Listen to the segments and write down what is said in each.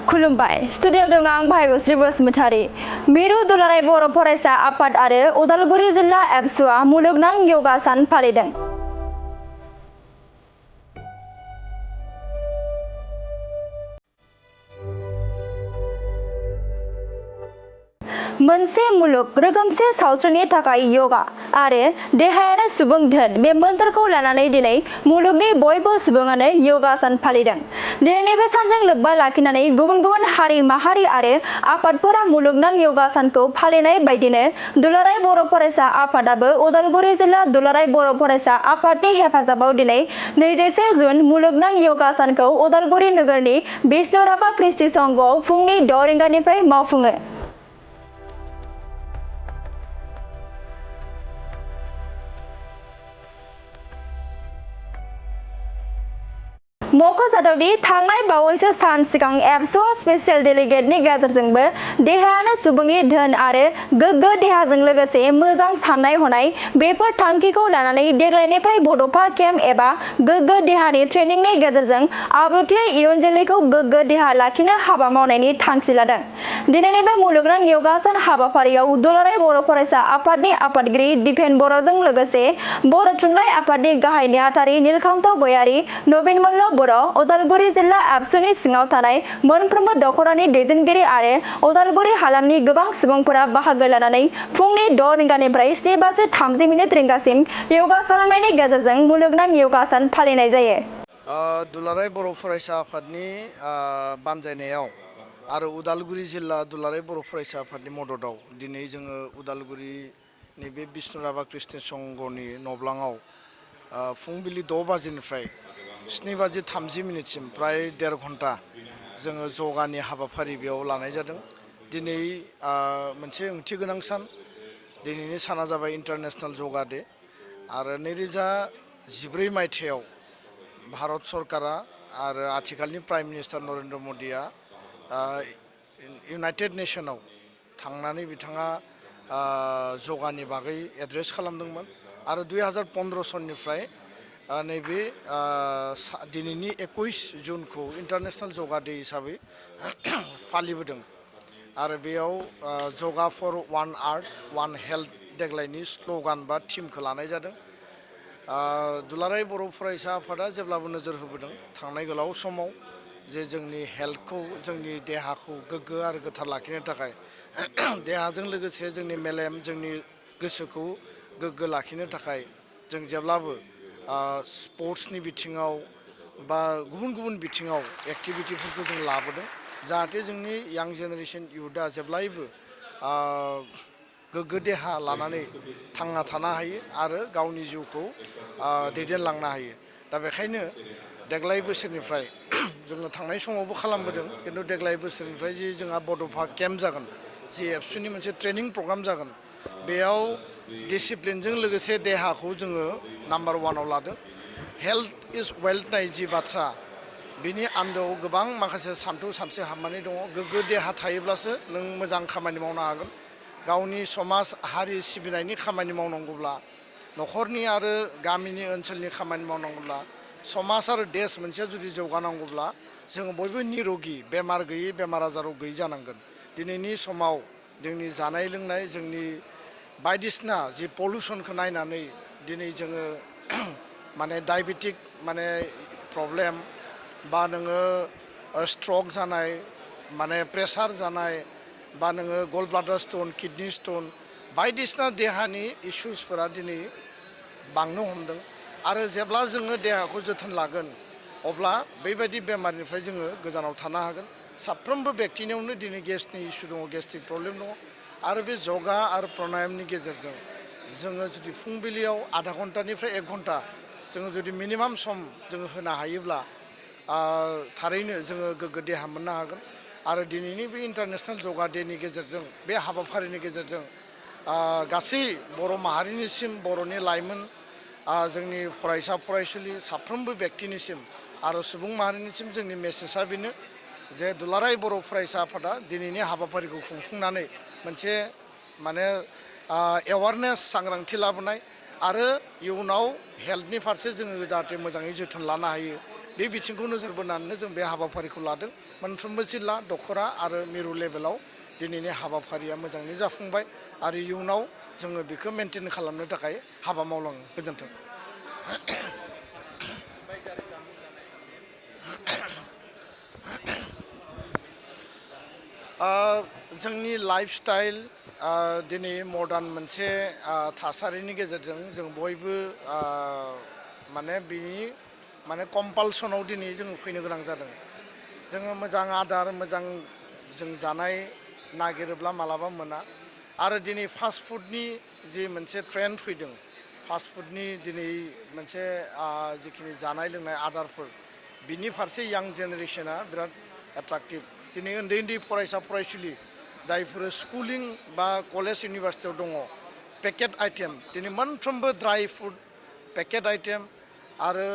खुलुमबाय स्टुडिय'आव दं आं भाग्यश्री बसुमतारी मिरु दुलाराय बर' फरायसा आफाद आरो उदालगुरि जिल्ला एबसुआ मुलुगनां योगा सान फालिदों। मोनसे मुलुग रोखोमसे सावस्रिनि थाखाय योगा आरो देहायानो सुबुं धोन बे मोन्थोरखौ लानानै दिनै मुलुगनि बयबो सुबुङानो योगा सान फालिदों। दिनैनि बे सानजों लोब्बा लाखिनानै गुबुन गुबुन हारि माहारि आरो आफादफोरा मुलुगनां योगा सानखौ फालिनाय बायदिनो दुलाराय बर' फरायसा आफादाबो उदालगुरि जिल्ला दुलाराय बर' फरायसा आफादनि हेफाजाबाव दिनै 21 जुन मुलुगनां योगा सानखौ उदालगुरि नोगोरनि बिष्णु राभा कृष्टि संघआव फुंनि 6 रिंगानिफ्राय मावफुङो। मख'जाथावदि थांनाय बावैसो सान सिगां एबसु स्पेसियेल डेलिगेटनि गेजेरजोंबो देहायानो सुबुंनि धोन आरो गोग्गो देहाजों लोगोसे मोजां साननाय हनाय बेफोर थांखिखौ लानानै देग्लायनिफ्राय बड'फा केम्प एबा गोग्गो देहानि ट्रेनिंनि गेजेरजों आब्रुथियै इयुन जोलैखौ गोग्गो देहा लाखिनो हाबा मावनायनि थांखि लादों। दिनैनि बे मुलुगनां योगा सान हाबाफारियाव दुलाराय बर' फरायसा आफादनि आफादगिरि दिपेन बर'जों लोगोसे बर' थुनलाइ आफादनि गाहाय नेहाथारि नीलकान्त गयारी, नवीन मल्ल बर', उदालगुरि जिल्ला एबसुनि सिङाव थानाय मोनफ्रोमबो दख'रानि दैदेनगिरि आरो उदालगुरि हालामनि गोबां सुबुंफोरा बाहागो लानानै फुंनि 6 रिंगानिफ्राय 7:30 रिंगासिम योगा खालामनायनि गेजेरजों मुलुगनां योगा सान फालिनाय जायो। दुलाराय बर' फरायसा आफादनि बानजायनायाव आरो उदालगुरि जिल्ला दुलाराय बर' फरायसा आफादनि मददाव दिनै जोङो उदालगुरिनि बे बिष्णु राभा कृष्टि संघनि नब्लाङाव फुंबिलि 6 बाजिनिफ्राय 7:30 प्राय 1.5 घन्टा जोङो जगानि हाबाफारि बेयाव लानाय जादों। दिनै मोनसे ओंथि गोनां सान। दिनैनि साना जाबाय इन्टारनेशनेल योगा डे आरो 2014 मायथाइयाव भारत सरकारा आरो आथिखालनि प्राइम मिनिस्टार नरेन्द्र मदिया इउनाइटेड नेशनाव थांनानै बिथाङा योगानि बागै एड्रेस खालामदोंमोन आरो 2015 सननिफ्राय नैबे दिनैनि 21 जुनखौ इन्टारनेशनेल योगा डे हिसाबै फालिबोदों आरो बेयाव योगा फर वान आर्थ वान हेल्थ देग्लायनि स्ल'गान बा थिमखौ लानाय जादों। दुलाराय बर' फरायसा आफादा जेब्लाबो नोजोर होबोदों थांनाय गोलाव समाव जे जोंनि हेल्थखौ जोंनि देहाखौ गोग्गो आरो गोथार लाखिनो थाखाय देहाजों लोगोसे जोंनि मेलेम जोंनि गोसोखौ गोग्गो लाखिनो थाखाय जों जेब्लाबो स्पर्ट्सनि बिथिङाव बा गुबुन गुबुन बिथिङाव एक्टिभिटिफोरखौ जों लाबोदों जाहाथे जोंनि यां जेनेरेसन इयुथआ जेब्लायबो गोग्गो देहा लानानै थांना थानो हायो आरो गावनि जिउखौ दैदेनलांनो हायो। दा बेखायनो देग्लाय बोसोरनिफ्राय जोङो थांनाय समावबो खालामबोदों खिन्थु देग्लाय बोसोरनिफ्राय जि जोंहा बड'फा केम्प जागोन जि एबसुनि मोनसे ट्रेनिं प्रग्राम जागोन बेयाव डिसिप्लिनजों लोगोसे देहाखौ जोङो नाम्बार 1आव लादों। हेल्थ इज वेल्थ नाय जि बाथ्रा बिनि आन्दोआव गोबां माखासे सानस्रि हाबनानै दङ। गोग्गो देहा थायोब्लासो नों मोजां खामानि मावनो हागोन। गावनि समाज हारि सिबिनायनि खामानि मावनांगौब्ला न'खरनि आरो गामिनि ओनसोलनि खामानि मावनांगौब्ला समाज आरो देश मोनसेया जुदि जौगानांगौब्ला जोङो बयबो निरोगि बेमार गैयै बेमार आजाराव गैयै जानांगोन। दिनैनि समाव जोंनि जानाय लोंनाय जोंनि बायदिसिना जि पलिउसनखौ नायनानै दिनै जोङो माने डायबेटिक माने प्रब्लेम बा नोङो स्ट्रक जानाय माने प्रेसार जानाय बा नोङो गल ब्लाडार स्टन किडनि स्टन बायदिसिना देहानि इसुसफोरा दिनै बांनो हमदों आरो जेब्ला जोङो देहाखौ जोथोन लागोन अब्ला बेबायदि बेमारनिफ्राय जोङो गोजानाव थानो हागोन। साफ्रोमबो बेक्तिनियावनो दिनै गेसनि इसु दङ, गेस्ट्रिक प्रब्लेम दङ आरो बे योगा आरो प्राणायामनि गेजेरजों जोङो जुदि फुंबिलियाव आधा घन्टानिफ्राय 1 घन्टा जोङो जुदि मिनिमाम सम जोङो होनो हायोब्ला थारैनो जोङो गोग्गो देहा मोननो हागोन। आरो दिनैनि बे इन्टारनेशनेल योगा डेनि गेजेरजों बे हाबाफारिनि गेजेरजों गासै बर' माहारिनिसिम बर'नि लाइमोन जोंनि फरायसा फरायसुलि साफ्रोमबो बेक्तिनिसिम आरो सुबुं माहारिनिसिम जोंनि मेसेजआ बेनो जे दुलाराय बर' फरायसा आफादा दिनैनि हाबाफारिखौ खुंफुंनानै मोनसे माने एवारनेस सांग्रांथि लाबोनाय आरो इयुनाव हेल्थनि फारसे जोङो जाहाथे मोजाङै जोथोन लानो हायो बे बिथिंखौ नोजोर बोनानैनो जों बे हाबाफारिखौ लादों मोनफ्रोमबो जिल्ला दख'रा आरो मिरु लेभेलाव दिनैनि हाबाफारिया मोजाङै जाफुंबाय आरो इयुनाव जोङो बेखौ मेनटेन खालामनो थाखाय हाबा मावलाङो गोजोन्थों। जोंनि लाइफस्टाइल दिनै मडार्न मोनसे थासारिनि गेजेरजों जों बयबो माने बिनि माने कम्पालसनाव दिनै जों फैनो गोनां जादों। जोङो मोजां आदार मोजां जों जानाय नागिरोब्ला मालाबा मोना आरो दिनै फास्ट फुडनि जि मोनसे ट्रेन्ड फैदों फास्ट फुडनि दिनै मोनसे जिखिनि जानाय लोंनाय आदारफोर बिनि फारसे यां जेनेरेशना बिराद एट्राक्टिभ। दिनै उन्दै उन्दै फरायसा फरायसुलि जायफोर स्कुलिं बा कलेज इउनिभार्सिटियाव दङ पेकेट आइटेम दिनै मोनफ्रोमबो ड्राइ फुड पेकेट आइटेम आरो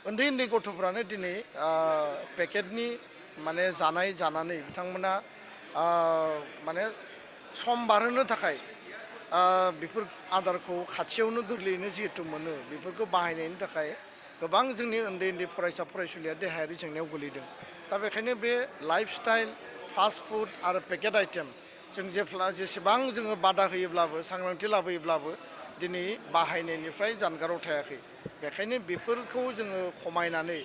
उन्दै उन्दै गथ'फ्रानो दिनै पेकेटनि माने जानाय जानानै बिथांमोना माने सम बारहोनो थाखाय बेफोर आदारखौ खाथियावनो गोरलैयैनो जिहेतु मोनो बेफोरखौ बाहायनायनि थाखाय गोबां जोंनि उन्दै उन्दै फरायसा फरायसुलिया देहायारि जेंनायाव गोलैदों। दा बेखायनो बे लाइफस्टाइल फास्ट फुड आरो पेकेट आइटेम जों जेसेबां जोङो बादा होयोब्लाबो सांग्रांथि लाबोयोब्लाबो दिनै बाहायनायनिफ्राय जानगाराव थायाखै। बेखायनो बेफोरखौ जोङो खमायनानै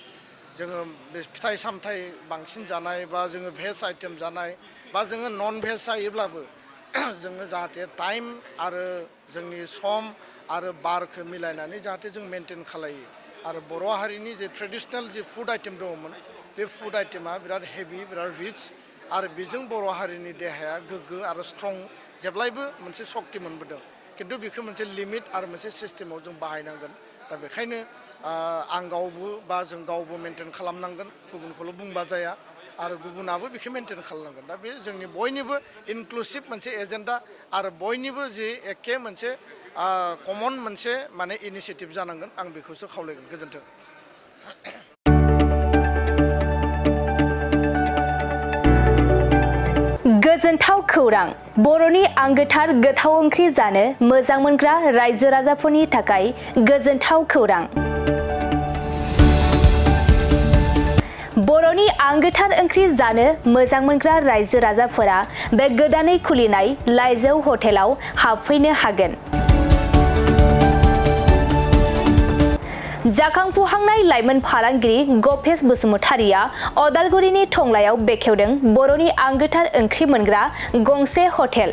जोङो बे फिथाइ सामथाइ बांसिन जानाय बा जोङो भेज आइटेम जानाय बा जोङो नन भेज जायोब्लाबो जोङो जाहाथे टाइम आरो जोंनि सम आरो बारखौ मिलायनानै जाहाथे जों मेनटेन खालायो आरो बर' हारिनि जे ट्रेडिशनेल जे फुड आइटेम दङमोन बे फुड आइटेमा बिराद हेभि बिराद रिच आरो बेजों बर' हारिनि देहाया गोग्गो आरो स्ट्रं जेब्लायबो मोनसे सक्ति मोनबोदों। खिन्थु बेखौ मोनसे लिमिट आरो मोनसे सिस्टेमाव जों बाहायनांगोन। दा बेखायनो आं गावबो बा जों गावबो मेनटेन खालामनांगन गुबुनखौल' बुंबा जाया आरो गुबुनाबो बेखौ मेनटेन खालामनांगोन। दा बे जोंनि बयनिबो इनक्लुसिभ मोनसे एजेन्डा आरो बयनिबो जे एखे मोनसे कमन मोनसे माने इनिसियेटिभ जानांगोन आं बेखौसो खावलायगोन। गोजोन्थों। गोजोनथाव खौरां बर'नि आंगोथार गोथाव ओंख्रि जानो मोजां मोनग्रा रायजो राजाफोरनि थाखाय गोजोनथाव खौरां। बर'नि आंगोथार ओंख्रि जानो मोजां मोनग्रा रायजो राजाफोरा बे गोदानै खुलिनाय लाइजौ हटेलाव हाबफैनो हागोन। जाखांफुहांनाय लाइमोन फालांगिरि गपेश बसुमतारिया अदालगुरिनि टंलायाव बेखेवदों बर'नि आंगोथार ओंख्रि मोनग्रा गंसे हटेल।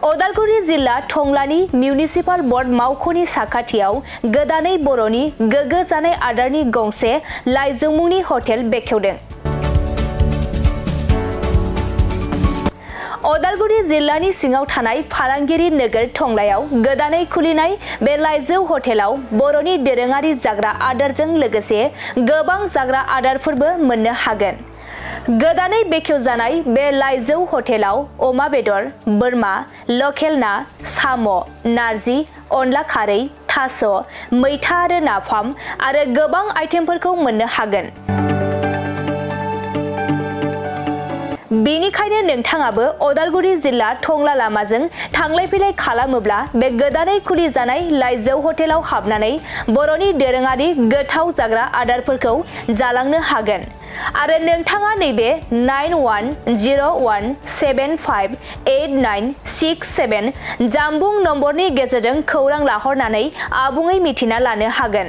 अदालगुरि जिल्ला टंलानि मिउनिसिपाल बर्ड मावख'नि साखाथियाव गोदानै बर'नि गोग्गो जानाय आदारनि गंसे लाइजौ मुंनि हटेल बेखेवदों। अदालगुरि जिल्लानि सिङाव थानाय फालांगिरि नोगोर टंलायाव गोदानै खुलिनाय बे लाइजौ हटेलाव बर'नि दोरोङारि जाग्रा आदारजों लोगोसे गोबां जाग्रा आदारफोरबो मोननो हागोन। गोदानै बेखेवजानाय बे लाइजौ हटेलाव अमा बेदर, बोरमा, लकेल ना, साम', नारजि, अनला खारै, थास', मैथा आरो नाफाम आरो गोबां आइटेमफोरखौ मोननो हागोन। बेनिखायनो नोंथाङाबो अदालगुरि जिल्ला टंला लामाजों थांलाय फैलाय खालामोब्ला बे गोदानै खुलिजानाय लाइजौ हटेलाव हाबनानै बर'नि दोरोङारि गोथाव जाग्रा आदारफोरखौ जालांनो हागोन। आरो नोंथाङा नैबे 9101758967 जानबुं नम्बरनि गेजेरजों खौरां लाहरनानै आबुङै मिथिना लानो हागोन।